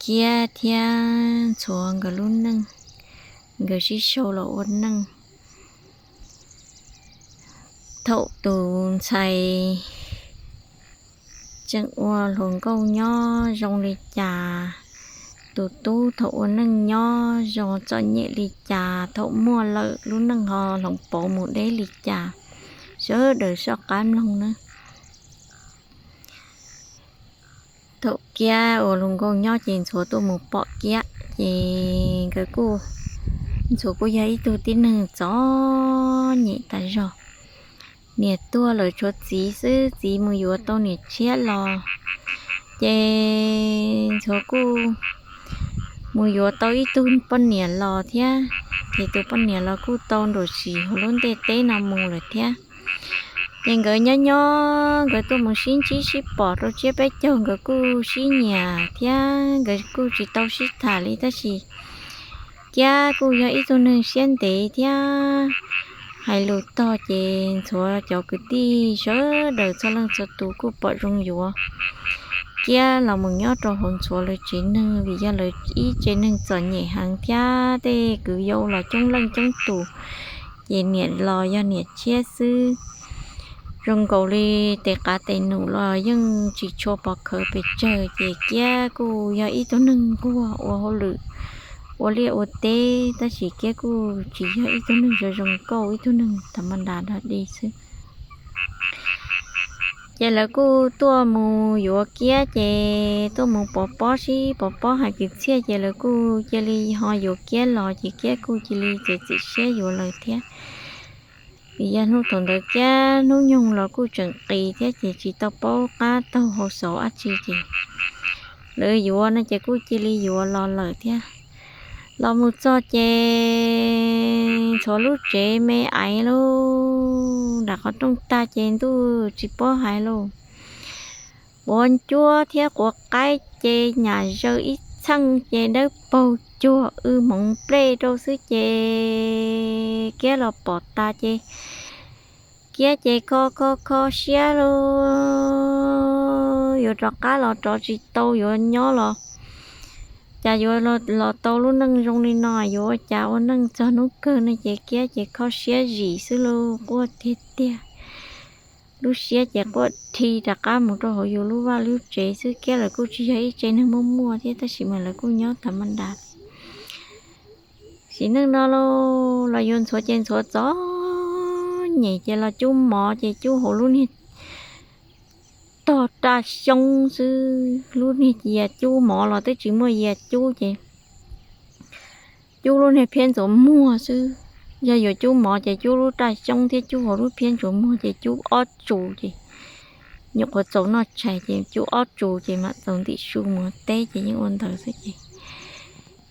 Kiab thiab Ntxhuav nkawd lub neej, nkawd sib sau los ua neej. Thaum tus ntxhais tseem ua hluas nkauj nyob zoo li cas, tus tub thaum ua neej nyob zoo txom nyem li cas, thaum muaj lawm lub neej ho hloov pauv mus deb li cas, sawv daws soj qab mloog nawb. Thaum Kiab ua hluas nkauj nyob ces Ntxhuav tuaj mus pom Kiab ces nkawd kuj, Ntxhuav kuj yog ib tug tib neeg txom nyem tas zog. Niam tuag lawm tshuav txiv xwb, txiv mus yuav tau niam tshiab los, ces Ntxhuav kuj mus yuav tau ib tug poj niam los thiab, ces tus poj niam los kuj tau nruam sim hauv lub ntiaj teb no mus lawm thiab. Ces nkawd nyob nyob nkawd tuaj mus sib ntsib sib pom rau tsiab peb caug, nkawd kuj sib nyiam thiab nkawd kuj tsis tau sib tham li tab sis Kiab kuj yog ib tug neeg siab ntev thiab hais lus tog ces Ntxhuav cov kwv tij sawv daws txhua leej txhua tus kuj pom zoo yuav Kiab los mus nyob rau hauv Ntxhuav lawv tsev neeg vim yog lawv ib tsev neeg txom nyem heev thiab tej kwv yau los coob leej coob tus, ces niam los yog niam tshiab xwb. Zoo nkaus li tes qav tes num los yeej tsis tshua pov khawv pes tsawg ces Kiab kuj yog ib tug neeg nquag ua hauj lwm ua liaj ua teb tab sis Kiab kuj tsis yog ib tug neeg zoo zoo nkauj, ib tug neeg tham ma das dog dig xwb. Ces lawv kuj tuaj mus yuav Kiab ces tuaj mus pov pob sib pov pob hais kwv txhiaj ces lawv kuj cia li ho yuav Kiab los ces Kiab kuj cia li txiav txim siab yuav lawm thiab. Vim yog hnub thaum ntawd Kiab hnub nyoog los kuj tseem qis thiab ces tsis tau paub qab taug hau xauv dab tsi ces lawv yuav no ces kuj cia li yuav los lawm thiab. Los mus txog ces Ntxhuav lub tsev me aiv lauj, nram qhov rooj tag ces ntuj tsis paub hais lauj. Quav ncuab thiab quav qaib ces nyam zaws ib txheej ces dawb paug cuag w hmoov nplej rau xwb ces Kiab los pom tas ces Kiab ces kho kho kho siab lauj, yuav rov qab los rov tsis tau, yuav nyob los cas yuav los tau lub neej zoo li no, yuav ua cas ua neej txog hnub kawg no ces Kiab ces kho siab zim xwb lauj, quaj tiag tiag. Lub siab ces quaj dhi rov qab mus rau hauv yus lub vaj lub tsev xwb, Kiab lawv kuj tsis yog ib tsev neeg muaj muaj thiab tab sis mas lawv kuj nyob tham ma das. Sim neej no los yuav Ntxhuav ces Ntxhuav txom nyem ces los cub mov ces cub hauv lub niag tog raj xyoob xwb, lub niag yias cub mov los twb tsis muaj yias cub ces cub lub niag phiab ntsuav muag xwb. Yog yuav cub mov ces cub lub raj xyoob thiab cub hauv lub phiab ntsuav muag ces cub ob tsu ces nyuam qhuav txaus noj tshais ces cub ob tsu ces mam txaus ntim su mus teb ces yeej ua ntawd xwb ces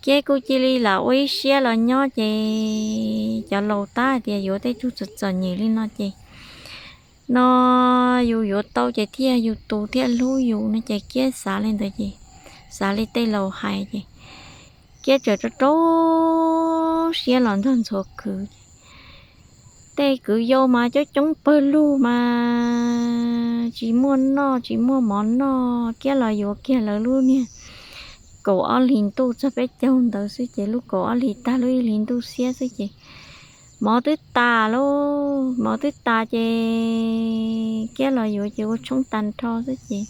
Kiab kuj cia li lam ua ib siab los nyob ces cov laus tab hais tias yuav tej tug txom txom nyem li no ces no yus yuav tau ces thiaj yus tus thiaj hlub yus no ces Kiab xav li ntawd ces xav li tej laus hais ces Kiab txawm rau rau siab los nrog Ntxhuav khwv. Tej kwv yau mas coob coob pawg lug mas tsis muaj noj tsis muaj mov noj, Kiab los yuav kiag lawv lub niag kaum ob hlis ntuj txog peb caug ntawd xwb ces lub kaum ob hlis tag lub ib hlis ntuj xiab xwb ces mov twb tas lauj, mov twb tas ces Kiab los yuav ces ua tshoob tag nrho xwb ces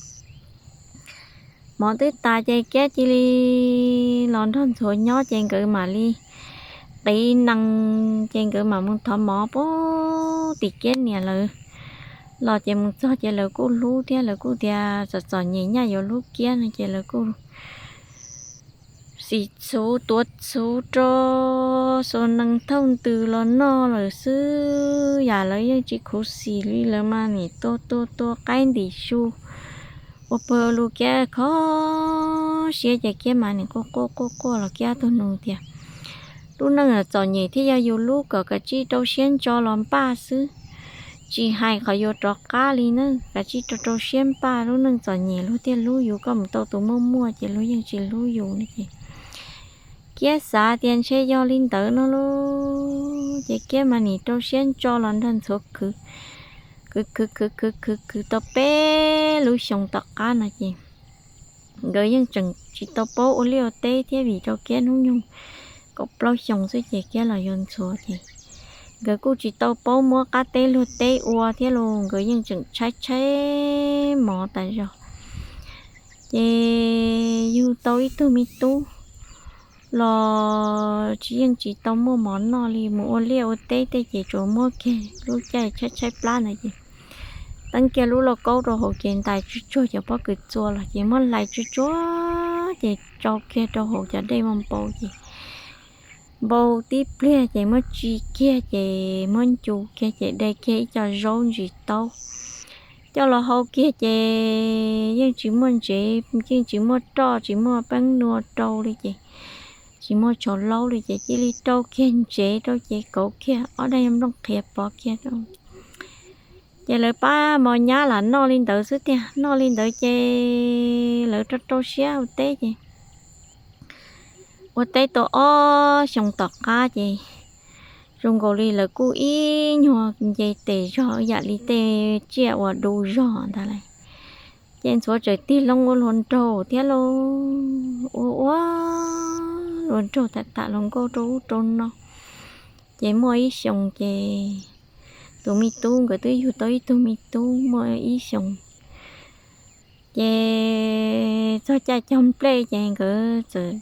mov twb tas ces Kiab cia li los nrog Ntxhuav nyob ces nkawd mam li qiv nees ces nkawd mam mus thov mov pub tim Kiab niam lawv los ces mus txog ces lawv kuj hlub thiab lawv kuj tias txom txom nyem nyaj yuav hlub Kiab no ces lawv kuj xim txhuv tuav txhuv rau xuas nees thauj ntws los noj lawm xwb, yam lawv yeej tsis khuv xim li, lawv mas nim tua tua tua qaib ntim su ua pawg lug. Kiab kho siab ces Kiab mas nim quaj quaj quaj quaj los Kiab tug nus tias lub neej txom nyem thiab yog yus hlub kom kav tsij rau siab ntso los npaj xwb, tsis hais qhov yuav rov qab li na, kav tsij rau rau siab npaj, lub neej txom nyem luag thiaj hlub yus, koj mus tau tus muaj muaj ces luag yeej tsis hlub yus no ces Kiab xav tias ntshe yog li ntawd no lauj, ces Kiab mas nim rau siab ntso los nrog Ntxhuav khwv, khwv khwv khwv khwv khwv khwv tau peb lub xyoos tom qab no ces nkawd Nkawd yeej tseem tsis tau paub ua liaj ua teb thiab vim rau Kiab hnub nyoog kaum plaub xyoos xwb ces Kiab los yuav ntxhuav ces nkawd kuj tsis tau paub muab qab teb luag teb ua thiab los nkawd yeej tseem tshaib tshaib mov tas zog. Ces yug tau ib tug me tub los tsis yeej tsis tau muaj mov noj li, mus ua liaj ua teb tej ces tsuas muab kiag lub caij tshaib tshaib plab ntawd ces teeb kiag lub lauj kaub rau hauv ces ntais tsuag tsuag cov pob kws txua los ces muab hlais tsuag tsuag ces tsau kiag rau hauv cov dej muaj npau ces npau tib pliag ces muab tsi kiag ces muab ncu kiag ces de kiag ib co zaub ntsis taub coj los hau kiag ces yeej tsis muaj ntsev, yeej tsis muaj roj, tsis muaj peeb nua rau li ces tsis muaj tsho laub li ces cia li rau kiag ntsev rau ces kauv kiag ob daim nplooj qhiav pov kiag rau. Ces lawv pab mos nyab lam noj li ntawd xwb tiag, noj li ntawd ces lawv rau rau siab ua teb ces ua teb tau ob xyoos tom qab ces zoo nkaus li lawv kuj ib nyuag nce tes zog yam li tej tsiaj uas du zog ntag lauj. Ces ntxhuav txawm tig loo ua hluas nraug thiab lauj, ua ua hluas nraug tham tham hluas nkauj rau ub rau no. Ces muaj ib xyoos ces tus me tub, nkawd twb yug tau ib tug me tub muaj ib xyoos ces txog caij cog nplej ces nkawd txawm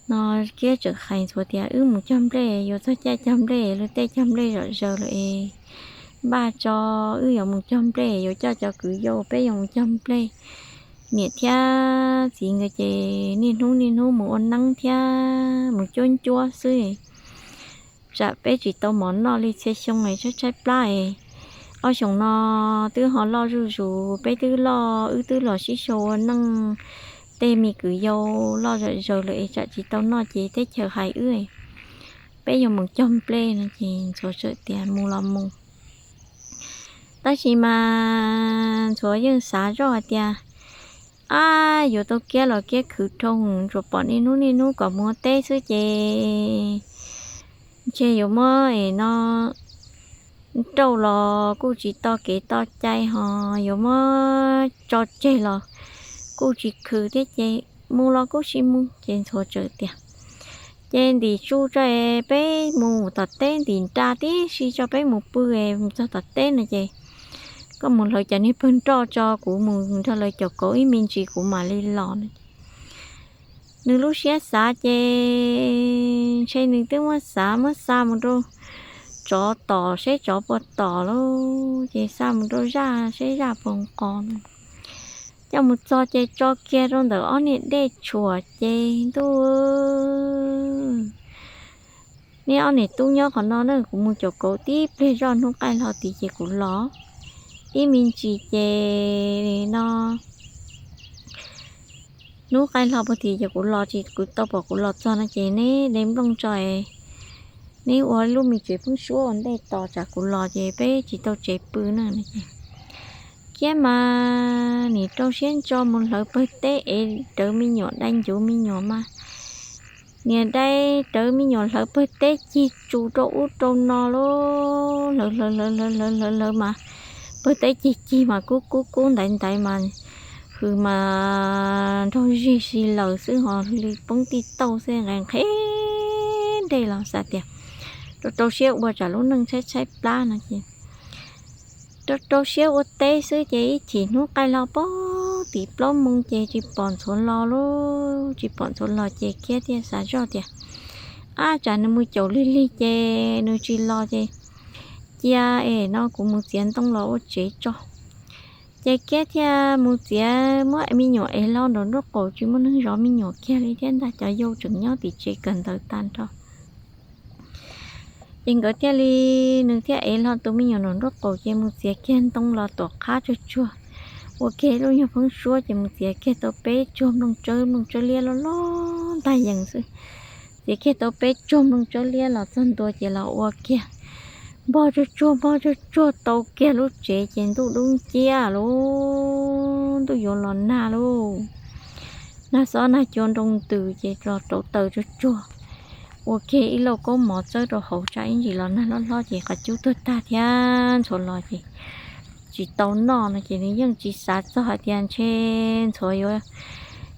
no Kiab txawm hais ntxhuav tias, Wb mus cog nplej, yuav txog caij cog nplej, luag tej cog nplej zom zaws lawm es npaj tso, wb yuav mus cog nplej, yuav coj cov kwv yau peb yuav mus cog nplej. Niam thiab txiv nkawd ces niaj hnub niaj hnub mus ua neeb thiab mus cuab ncuab xwb, tsam peb tsis tau mov noj li txhia xyoo es tshaib tshaib plab es ob xyoos no twb ho loj zuj zus, peb twb loj, wb twb los sib sau ua neej, tej me kwv yau loj zom zaws lawm es tsam tsis tau noj ces teb chaws hais wb, peb yuav mus cog nplej no ces ntxhuav txawm tias, Mus los mus. Tab sis mas ntxhuav yeej xav zoj hais tias, Ab, yuav tau Kiab los Kiab khwv dhau, tsuas pom niaj hnub niaj hnub kom mus ua teb xwb ces ntshe yuav muab es no rauj los kuj tsis to kev to cai ho yuav muab tso tseg los kuj tsis khwv thiab ces mus los kuj sis mus ces ntxhuav txawm tias, Ces ntim su tso es peb mus tom teb, ntim nra tib si tso peb mus pw es mus txog tom teb no ces koj mus hlawv cov niag pawg nroj tso, kuv mus nrog lawv caum kauv ib me ntsis kuv mam li los no. Nws lub siab xav ces ntshe nws twb muab xav muab xa mus rau tsov tom seb tsov puas tom lauj, ces xa mus rau zaj seb zaj puas nqos no. Coj mus txog ces tso kiag rau ntawm ob niag dej tshuam ces, Ntuj, neb ob niam tub nyob qhov no na, kuv mus caum kauv tib pliag zoj, hnub qaij hlo tid ces kuv los. Ib me ntsis ces no hnub qaij hlo puag tid ces kuv los tsis, kuv tau pom kuv los txog no ces neb de nplooj tso es neb ua lub me tsev pheeb suab ua ntej tos, tsam kuv los ces peb tsis tau tsev pw na no ces Kiab mas nim rau siab ntso mus hlawv pawg teb es rawv me nyuam dai ncuv me nyuam mas, niam dai rawv me nyuam hlawv pawg teb cig tsus rau ub rau no lauj, hlawv hlawv hlawv hlawv hlawv hlawv hlawv mas pawg teb cig cig mas kub kub kub ntaiv ntaiv mas hws mas nrog zig si laws xwb ho li poob tij tauj xwb nqe nqhis dej los xav tias rau rau siab ua tsam lub neej tshaib tshaib plab no ces rau rau siab ua teb xwb ces ib chim hnub qaij hlo puag tim plaub moos ces tsis pom ntxhuav los lauj, tsis pom ntxhuav los ces Kiab thiaj xav zoj tias, Ab, tsam nws mus caum lig lig ces nws tsis los ces cia es no kuv mus txiav ntoo los ua tsev tso. Ces Kiab thiaj mus txiav, muab me nyuam ev hlo nraum nraub qaum, tsis muaj neeg zov me nyuam kiag li thiab ntag, cov yau tseem nyob tim tsev kawm ntawv tag nrho. Ces nkawd thiaj li, nws thiaj ev hlo tus me nyuam nraum nraub qaum ces mus txiav kiag ntoo los tuam qhab tsuag tsuag, ua kiag lub nyuag pheeb suab ces mus txiav kiag tau peb tsuag nplooj tsawb, nplooj tsawb liab loj loj ntag yees xwb. Txiav kiag tau peb tsuag nplooj tsawb liab los txog ntua ces los ua kiag npog tsuag tsuag, npog tsuag tsuag tau kiag lub tsev ces ntuj dub nciab lauj, ntuj yuav los nag lauj. Nag xob nag cua nroo ntws ces los rauv taws tsuag tsuag, ua kiag ib lauj kaub mov txawb rau hauv tsam ib ntsis los nag hlob hlob ces qhov cub tuag tag thiab ntxhuav los ces tsis tau noj no ces nws yeej tsis xav txog hais tias ntshe ntxhuav yuav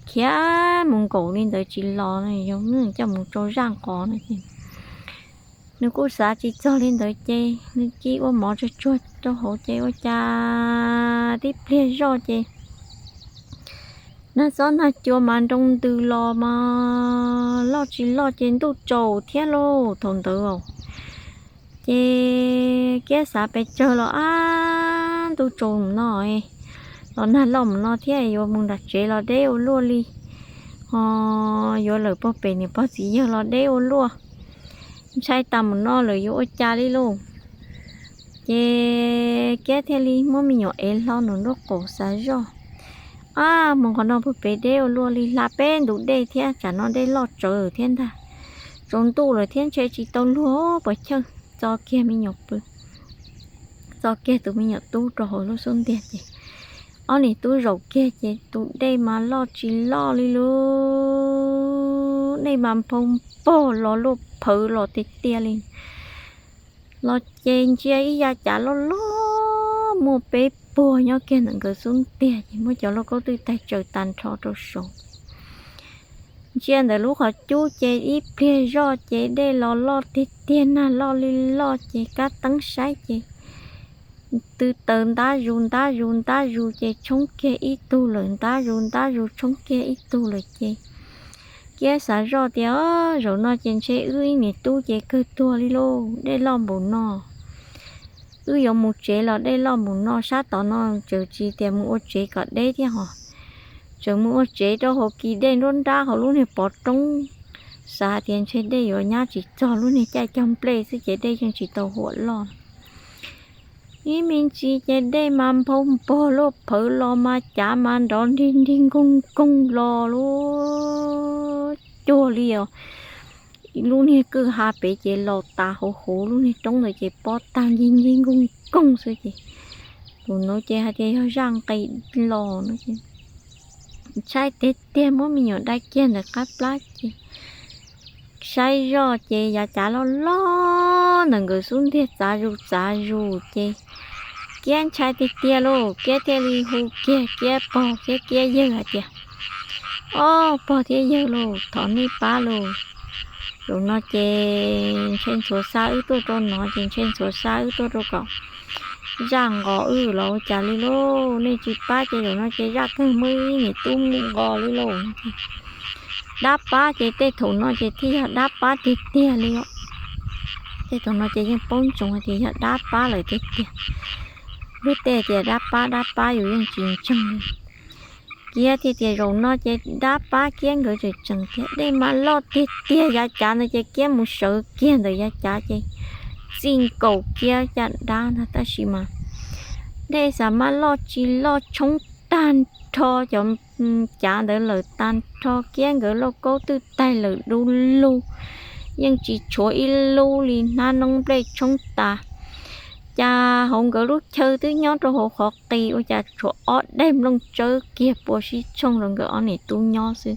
khiav mus nkaum li ntawd tsis los no, yog coj mus rau zaj nqos no ces nws kuj xav tsis txog li ntawd ces nws cia ua mov tsuag tsuag rau hauv ces ua cas tib pliag zoj ces nag xob nag cua mas nroo ntws los mas loj tsis loj ces ntuj tsaus thiab lauj thaum ntawd. Ces Kiab xav pes tsawg los ab ntuj tsaus mus no, los nag loj mus no thiab yuav mus nram tsev los deb ua luaj li, ho yuav lawm pog pem niam pog txiv yawg los deb ua luaj, ntshai tas mus no lawm yuav ua cas li lauj. Ces Kiab thiaj li muab me nyuam ev hlo nws nraub qaum xav zoj, ab hmo qhov no pog pem deb ua luaj li hla peb ntu dej thiab tsam no dej loj tsawv thiab ntag. Tsaus ntuj lawm thiab ntshe tsis tau luag pos chawj, txo kiag me nyuam pw, txo kiag tus me nyuam tub rau hauv lub xub ntiag ces ob niam tub zaum kiag ces tus dej mas loj tsis loj li lub, dej mas nphau npog los luaj phawv los tiag tiag li. Los ces ntsia ib yav cav loj loj muaj peb puag nyob kiag ntawm nkawd xub ntiag ces muab cov lauj kaub twj taig tsaws tag nrho rau saud. Ntsia ntawm lub qhov cub ces ib pliag zoj ces dej los loj tiag tiag nag loj li loj ces kab teeb saib ces tw taws ntab zus ntab zus ntab zus ces tshoob kiag ib tug lawm, ntab zus ntab zus tshoob kiag ib tug lawm ces Kiab xav zoj tias zaum no ces ntshe wb ib niam tub ces kawg tuag li lauj, dej loj npaum no. Wb yuav mus tsev los dej loj npaum no, sab tod no tseem tsis tias mus ua tsev kom deb thiab hos, tseem mus ua tsev rau hauv kis dej nruab nrab hauv lub niag pov roob. Xav hais tias ntshe dej yuav nyab tsis txog lub niag caij cog nplej xwb ces dej yeej tsis tau huam loj. Ib me ntsis ces dej mas nphau npog luaj phawv los mas cav mas nrov nrig nrig nkoog nkoog los lub cuag li os. Lub niag kwj ha pem ces los tas hauv huv lub niag roob ntawd ces pob tag ncig ncig nkoog nkoog xwb ces tus nuav ces hais tias yog zaj nqis los no ces ntshai tiag tiag muab me nyuam dai kiag ntawm qab plab ces saib zoj ces yav cav loj loj ntawm nkawd xub ntiag txav zus txav zus ces Kiab ntshai tiag tiag lauj. Kiab thiaj li hu kiag Kiab pog thiab Kiab yawg hais tias, ob pog thiab yawg lauj, thov nej pab lauj. Zaum no ces ntshe ntxhuav xa wb tuaj rau no ces ntshe ntxhuav xa wb tuaj rau kom zaj nqos wb los ua cas li lauj. Nej tsis pab ces zaum no ces zaj kawg muab wb niam tub mus nqos li lauj. Dab pab ces tej thaum no ces thiaj yog dab pab tiag tiag li os. Tej thaum no ces yeej paub ntsoov hais tias yog dab pab lawm tiag tiag. Luag tej tias dab pab dab pab yus yeej tsis ntseeg li. Kiab thiaj tias zaum no ces dab pab Kiab nkawd tseem tseem tiag, dej mas loj tiag tiag yav cav ntawd ces Kiab mus sawv kiag ntawm yav cav ces txij nkaus Kiab caj dab ntag tab sis mas dej xav mas loj tsis loj tshoob tag nrho cov cav ntawd lawm tag nrho, Kiab nkawd lauj kaub twj taig lawm du lug, yeej tsis tshuav ib lub li, hnab noob nplej tshoob tas. Cas hauv nkawd lub chaw twb nyob rau hauv qhov qis ua cas tshuav ob daim nplooj tsawb kiag pua sib tshooj rau nkawd ob niam tub nyob xwb.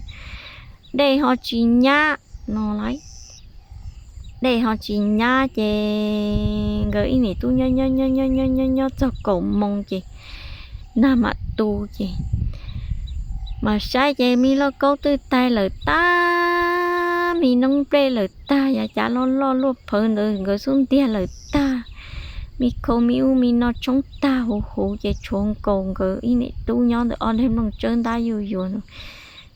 Dej ho tsis nyab no lauj, dej ho tsis nyab ces nkawd ib niam tub nyob nyob nyob nyob nyob nyob txog kaum moo ces nag mam tu ces mas saib ces me lauj kaub twj taig lawm tag, me noob nplej lawm tag, yav cav loj loj luaj phawv ntawd nkawd xub ntiag lawm tag, me khau me ub me no tshoob tag huv huv ces tshuav nkaus nkawd ib niam tub nyob ntawm ob daim nplooj tsawb ntab yuj yuav no.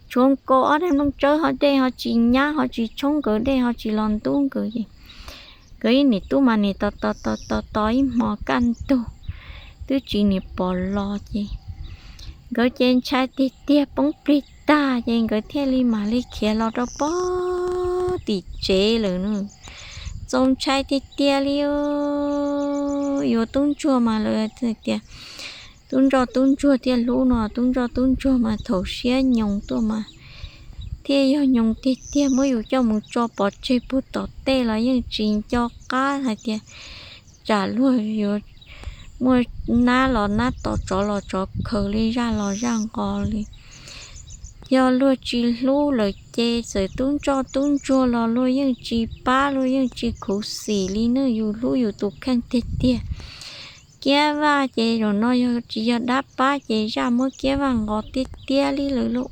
Tshuav nkaus ob daim nplooj tsawb ho dej ho tsis nyab ho tsis tshoob nkawd, dej ho tsis los ntub nkawd ces nkawd ib niam tub mas nim tos tos tos tos ib hmo kaj ntug twb tsis nim pom los ces nkawd ces ntshai tiag tiag poob plig tag ces nkawd thiaj li mam li khiav los rau pog tim tsev lawm no. Txaus ntshai tiag tiag li, yuav tub ntsuag mas lawv tias tub ntsoj tub ntsuag thiaj hlub no, tub ntsoj tub ntsuag mas thaum siab nyoos tuaj mas thiaj yog nyoos tiag tiag, muab yus coj mus tso pov tseg puag tom tej los yeej tsis nco qab hais tias tsam luag yuav muaj nab los nab tom, tsov los tsov khaws li, zaj los zaj nqos li. Yog luag tsis hlub lawm ces txawm tub ntsoj tub ntsuag los luag yeej tsis pab, luag yeej tsis khuv xim li ne, yus hlub yus tus kheej tiag tiag. Kiab Vaj ces zaum no yog tsis yog dab pab ces zaj muab Kiab Vaj nqos tiag tiag li lawm lauj.